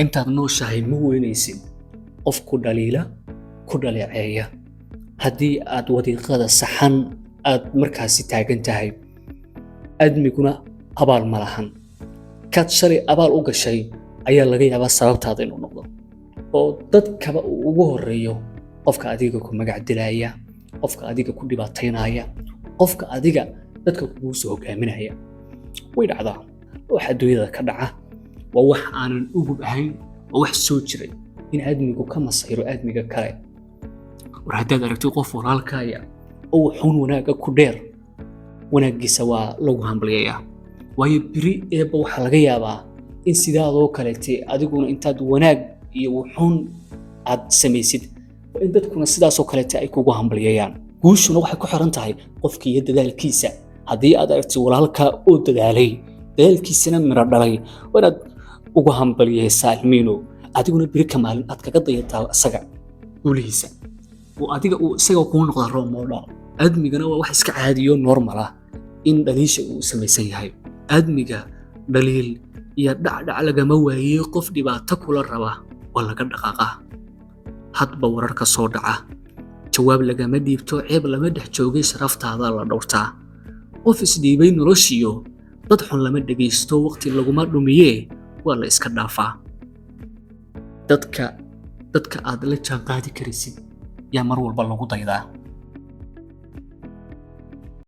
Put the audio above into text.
Intaad nooshahay ma weynaysid qof ku dhaliila, ku dhaleeceeya, haddii aad wadiiqada saxan aad markaasi taagan tahay. Aadmiguna abaal ma lahan. Kaad shalay abaal u gashay ayaa laga yaabaa sababtaada inuu noqdo, oo dadkaba uu ugu horeeyo qofka adiga ku magac dilaya, qofka adiga ku dhibaataynaya, qofka adiga dadka kugu soo hogaaminaya. Way dhacdaa. Wax adduunyada ka dhaca waa wax aanan ugub ahayn, waa wax soo jiray in aadmigu ka masayro aadmiga kale. War haddaad aragtid qof walaalkaaya oo wuxuun wanaagga ku dheer, wanaaggiisa waa lagu hambalyayaa, waayo beri eebba waxaa laga yaabaa in sidaadoo kaleete adiguna intaad wanaag iyo wuxuun aad samaysid, waa in dadkuna sidaasoo kaleete ay kugu hambalyayaan. Guushuna waxay ku xiran tahay qofka iyo dadaalkiisa. Haddii aad aragtid walaalkaa oo dadaalay, dadaalkiisana miro dhalay, waa inaad ugu hambalyaysaa ilmiino, adiguna beri ka maalin aad kaga dayataa isaga guulihiisa, oo adiga uu isaga kuu noqda role model. Aadmigana waa wax iska caadiyo, normal ah, in dhaliisha uu samaysan yahay. Aadmiga dhaliil iyo dhacdhac lagama waayey. Qof dhibaato kula raba waa laga dhaqaaqaa. Hadba wararka soo dhaca jawaab lagama dhiibto. Ceeb lama dhex joogay, sharaftaada la dhowrtaa. Qof isdhiibay noloshiyo dad xun lama dhegaysto, waqti laguma dhumiyee, waa la iska dhaafaa. Dadka aad la jaanqaadi karaysid yaa mar walba lagu daydaa.